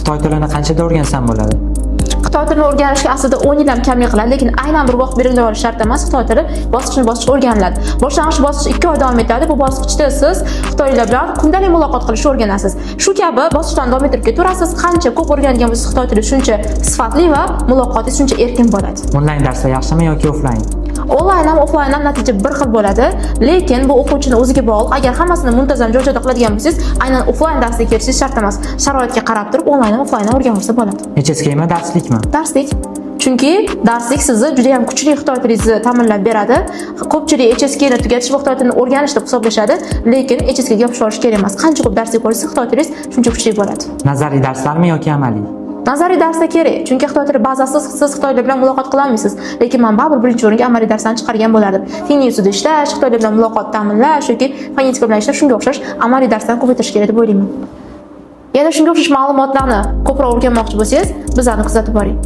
Xitoy tilini qanchada o'rgansam bo'ladi? Xitoy tilini o'rganishga aslida 10 yil ham kamlik qiladi, lekin aynan bir vaqt belgilab olish shart emas. Xitoy tili bosqichma-bosqich o'rganiladi. Boshlang'ich bosqich 2 oy davom etadi. Bu bosqichda siz xitoylar bilan kundalik muloqot qilishni o'rganasiz. Shu kabi bosqichdan davom ettirib ketaverasiz. Qancha ko'p o'rgangan bo'lsangiz xitoy tili, shuncha sifatli va muloqotingiz shuncha erkin bo'ladi. Onlayn darslar yaxshimi yoki offlayn? Onlayn ham, offlayn ham natija bir xil bo'ladi, lekin bu o'quvchini o'ziga bog'liq. Agar hammasini muntazam joy-joyida qiladigan bo'lsangiz, aynan offlayn darsga kelishingiz shart emas. Sharoitga qarab turib onlayn ham, offlayn ham o'rganib olsa bo'ladi. HSKmi, darslikmi? Darslik. Chunki darslik sizni juda ham kuchli xitoy tilingizni ta'minlab beradi. Ko'pchilik HSKni tugatish va xitoy tilini o'rganish deb hisoblashadi, lekin HSKga yopishib olish kerak emas. Qancha ko'p darslik bo'lsa, xitoy tilingiz shuncha kuchli bo'ladi. Nazariy darslarmi yoki amaliy? Nazariy darslar kerak, chunki xitoy tili bazasiz siz xitoylar bilan muloqot qila olmaysiz. Lekin men baribir birinchi o'ringa amaliy darslarni chiqargan bo'lardim. Tingning ustida ishlash, xitoylar bilan muloqot ta'minlash yoki fonetika bilan ishlash, shunga o'xshash amaliy darslarni ko'paytirish kerak deb o'ylayman. Yana shunga o'xshash ma'lumotlarni ko'proq o'rganmoqchi bo'lsangiz, bizlarni kuzatib boring.